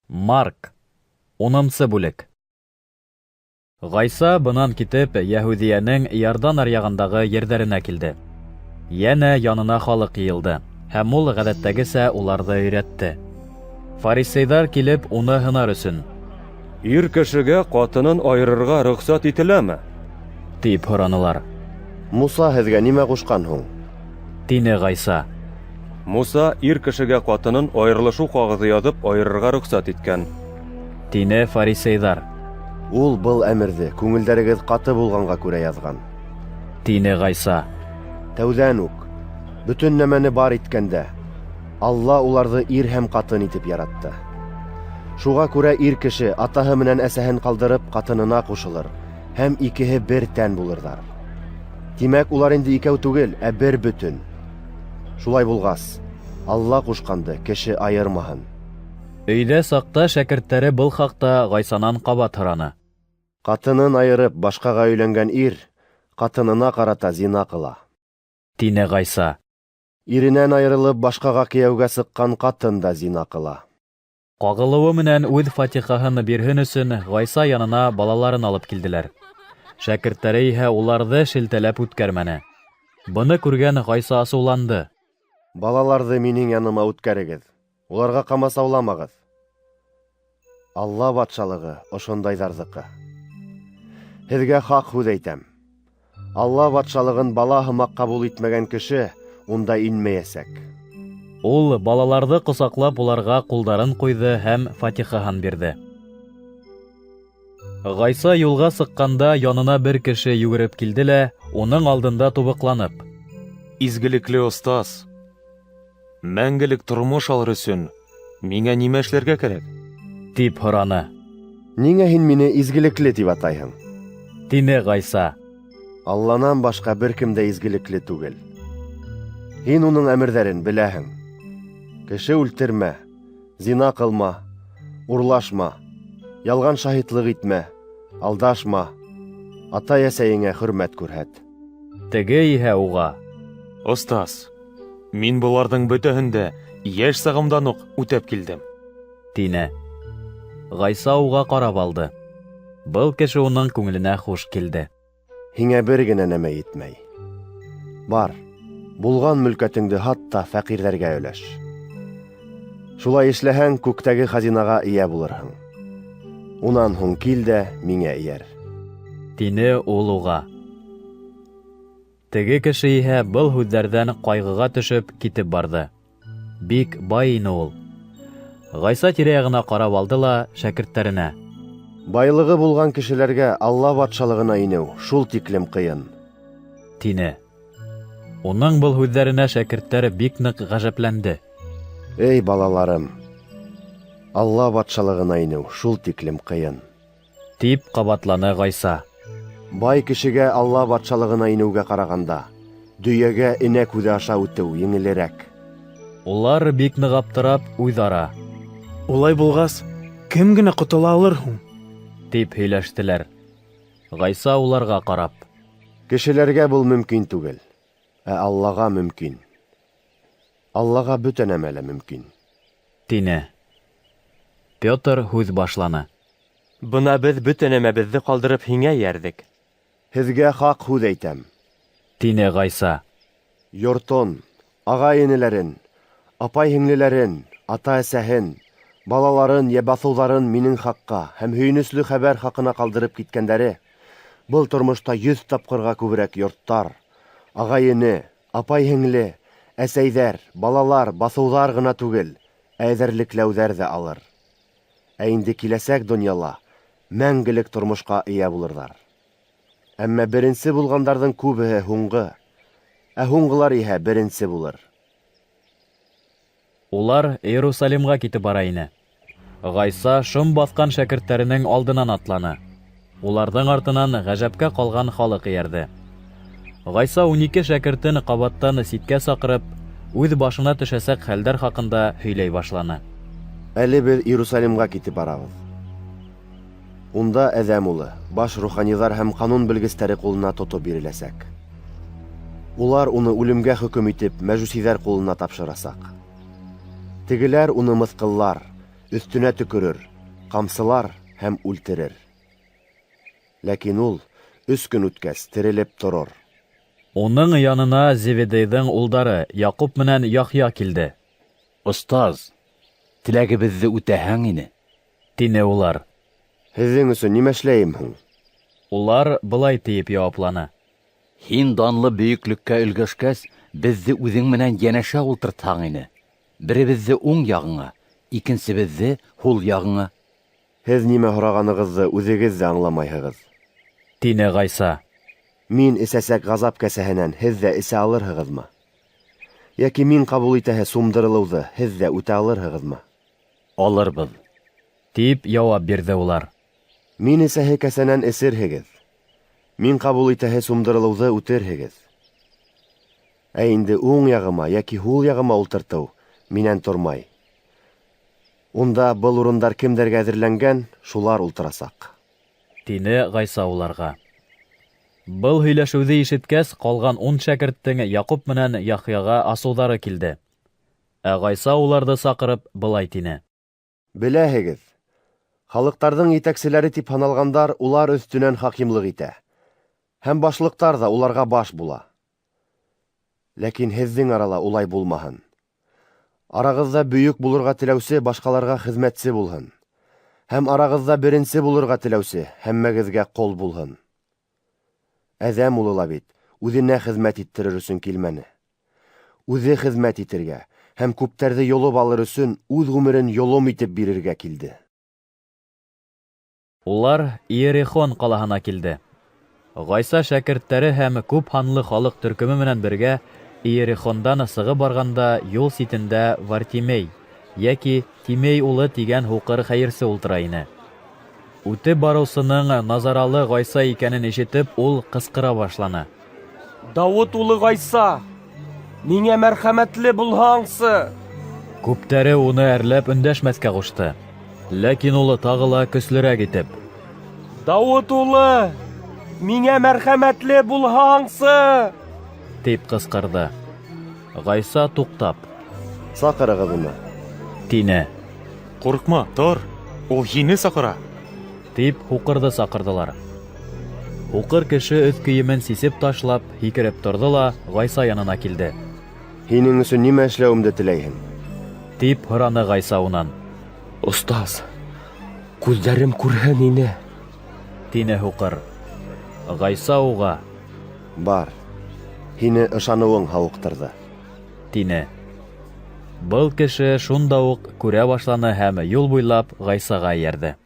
Марк, 10-нсы бүлек. Ғайса бынан китеп, Яһүҙиәнең Иордан аръяғындағы ерҙәренә килде. Йәнә янына халыҡ йыйылды, һәм ул ғәҙәттәгесә уларҙы өйрәтте. Фарисейҙар килеп, уны һынар өсөн: Ир кешегә ҡатынын айырырға рөхсәт ителәме? – тип һоранылар. Муса һеҙгә нимә ҡушҡан һуң? Тине Ғайса. Муса ир кешегә ҡатынын айырылышыу ҡағыҙы яҙып айырырға рөхсәт иткән. Тине фарисейҙар. Ул был әмерҙе күңелдәрегеҙ ҡаты булғанға күрә яҙған. Тине Ғайса. Тәүҙән үк, бөтөн нәмәне бар иткәндә, Алла уларҙы ир һәм ҡатын итеп яратты. Шуға күрә ир кеше атаһы менән әсәһен ҡалдырып ҡатынына ҡушылыр, һәм икеһе бер тән булырҙар. Тимәк, улар инде икәү түгел, ә бер бөтөн. Шулай булғас, Алла ҡушҡанды кеше айырмаһын. Өйҙә саҡта шәкерттәре был хаҡта Ғайсанан ҡабат һораны. Ҡатынын айырып башҡаға өйләнгән ир ҡатынына ҡарата зина ҡыла. Тине Ғайса. Иренән айырылып башҡаға кейәүгә сыҡҡан ҡатын да зина ҡыла. Ҡағылыуы менән үҙ фатихаһын бирһен өсөн Ғайса янына балаларын алып килделәр. Шәкерттәре иһә уларҙы шелтәләп үткәрмәне. Быны күргән Ғайса асыуланды. Балаларҙы минең яныма үткәрегеҙ, уларға ҡамасауламағыҙ. Алла батшалығы ошондайҙарҙыҡы. Һеҙгә хаҡ һүҙ әйтәм: Алла батшалығын бала һымаҡ ҡабул итмәгән кеше унда инмәйәсәк. Ул балаларҙы ҡосаҡлап уларға ҡулдарын ҡуйҙы һәм фатихаһын бирҙе. Ғайса юлға сыҡҡанда янына бер кеше йүгереп килде лә, уның алдында тубыҡланып: Изгелекле остаз, мәңгелек тормош алыр өсөн миңә нимә эшләргә кәрәк? Тип һораны. Ниңә һин мине изгелекле тип атайһың? Тине Ғайса. Алланан башҡа бер кем дә изгелекле түгел. Һин уның әмерҙәрен беләһең: Кеше үлтермә, зина ҡылма, урлашма, ялған шаһитлыҡ итмә, алдашма, атай-әсәйеңә хөрмәт күрһәт. Теге иһә уға: Остаз, мин быларҙың бөтәһен дә йәш сағымдан уҡ үтәп килдем. Тине. Ғайса уға ҡарап алды. Был кеше уның күңеленә хуш килде. Һиңә бер генә нәмә етмәй. Бар, булған мөлкәтеңде һат та фәҡирҙәргә өләш. Шулай эшләһәң, күктәге хазинаға эйә булырһың. Унан һуң кил дә миңә эйәр. Тине ул уға. Теге кеше иһә был һүҙҙәрҙән ҡайғыға төшөп китеп барҙы. Бик бай ине ул. Ғайса тирә-яғына ҡарап алды ла шәкерттәренә: Байлығы булған кешеләргә Алла батшалығына инеү шул тиклем ҡыйын. Тине. Уның был һүҙҙәренә шәкерттәр бик ныҡ ғәжәпләнде. Эй, балаларым, Алла батшалығына инеү шул тиклем ҡыйын. Тип ҡабатланы Ғайса. Бай кешегә Алла батшалығына инеүгә ҡарағанда, дөйәгә энә күҙе аша үтеү еңелерәк. Улар бик ныҡ аптырап, үҙ-ара: Улай булғас, кем генә ҡотола алыр һуң? Тип һөйләштеләр. Ғайса уларға ҡарап: Кешеләргә был мөмкин түгел, ә Аллаға мөмкин. Аллаға бөтә нәмә лә мөмкин. Тине. Петр һүҙ башланы. Бына беҙ бөтә нәмәбеҙҙе ҡалдырып һиңә эйәрҙек. Һеҙгә хаҡ һүҙ әйтәм: Тине Ғайса. Йортон, ағай-энеләрен, апай-һеңлеләрен, ата-әсәһен, балаларын йә баҫыуҙарын минең хаҡҡа һәм һөйөнөслө хәбәр хаҡына ҡалдырып киткәндәре был тормошта 100 тапҡырға күберәк йорттар, ағай-эне, апай-һеңле, әсәйҙәр, балалар, баҫыуҙар ғына түгел, ә эҙәрлекләүҙәр ҙә алыр. Ә инде киләсәк донъяла мәңгелек тормошҡа эйә булырҙар. Әммә беренсе булғандарҙың күбеһе һуңғы, ә һуңғылар иһә беренсе булыр. Улар Иерусалимға китеп бара ине. Ғайса шом баҫҡан шәкерттәренең алдынан атланы. Уларҙың артынан ғәжәпкә ҡалған халыҡ эйәрҙе. Ғайса 12 шәкертен ҡабаттан ситкә саҡырып, үҙ башына төшәсәк хәлдәр хаҡында һөйләй башланы. Әле беҙ Иерусалимға китеп барабыҙ. Унда Әҙәм улы баш руханиҙар һәм ҡанун белгестәре ҡулына тотоп биреләсәк. Улар уны үлемгә хөкөм итеп, мәжүсиҙәр ҡулына тапшырасаҡ. Тегеләр уны мыҫҡыллар, өҫтөнә төкөрөр, ҡамсылар һәм үлтерер. Ләкин ул 3 көн үткәс терелеп торор. Уның янына Зеведейҙың улдары Яҡуп менән Яхъя килде. Остаз, теләгебеҙҙе үтәһәң ине. Тине улар. Һеҙҙең өсөн нимә эшләйем һуң? Улар былай тиеп яуапланы: Һин данлы бөйөклөккә өлгәшкәс, беҙҙе үҙең менән йәнәшә ултыртһаң ине. Беребеҙҙе уң яғыңа, икенсебеҙҙе һул яғыңа. Һеҙ нимә һорағанығыҙҙы үҙегеҙ ҙә аңламайһығыҙ. Тине Ғайса. Мин эсәсәк ғазап кәсәһенән һеҙ ҙә эсә алырһығыҙмы? Йәки мин ҡабул итәһе сумдырылыуҙы һеҙ ҙә үтә алырһығыҙмы? Алырбыҙ. Тип яуап бирҙе улар. Мин эсәһе кәсәнән эсерһегеҙ, мин ҡабул итәһе сумдырылыуҙы үтерһегеҙ. Ә инде уң яғыма йәки һул яғыма ултыртыу минән тормай. Унда был урындар кемдәргә әҙерләнгән, шулар ултырасаҡ. Тине Ғайса уларға. Был һөйләшеүҙе ишеткәс, ҡалған 10 шәкерттең Яҡуп менән Яхъяға асыуҙары килде. Ә Ғайса уларҙы саҡырып былай тине: Беләһегеҙ, халыҡтарҙың етәкселәре тип һаналғандар улар өҫтөнән хакимлыҡ итә, һәм башлыҡтар ҙа уларға баш була. Ләкин һеҙҙең арала улай булмаһын. Арағыҙҙа бөйөк булырға теләүсе башҡаларға хеҙмәтсе булһын, һәм арағыҙҙа беренсе булырға теләүсе һәммәгеҙгә ҡол булһын. Әҙәм улы ла бит үҙенә хеҙмәт иттерер өсөн килмәне. Үҙе хеҙмәт итергә һәм күптәрҙе йолоп алыр өсөн үҙ ғүмерен йолом итеп бирергә килде. Улар Иерихон ҡалаһына килде. Ғайса шәкерттәре һәм күп һанлы халыҡ төркөмө менән бергә Иерихондан сығып барғанда юл ситендә Вартимей, йәки Тимей улы тигән һуҡыр хәйерсе ултыра ине. Үтеп барыусының Назаралы Ғайса икәнен ишетеп, ул ҡысҡыра башланы: Дауыт улы Ғайса, миңә мәрхәмәтле булһаңсы! Күптәре уны әрләп өндәшмәҫкә ҡушты. Ләкин ул тағы ла көслөрәк итеп: Дауыт улы, миңә мәрхәмәтле булһаңсы! Тип ҡысҡырҙы. Ғайса туҡтап: Саҡырығыҙ уны, тине. Ҡурҡма, тор, ул һине саҡыра. Тип һуҡырҙы саҡырҙылар. Һуҡыр кеше өҫ кейемен сисеп ташлап, һикереп торҙо ла Ғайса янына килде. Һинең өсөн нимә эшләүемде теләйһең? Тип һораны Ғайса унан. Остаз, күҙҙәрем күрһен ине. Тине һуҡыр. Ғайса уға: Бар, һине ышаныуың һауыҡтырҙы. Тине. Был кеше шунда уҡ күрә башланы һәм юл буйлап Ғайсаға эйәрҙе.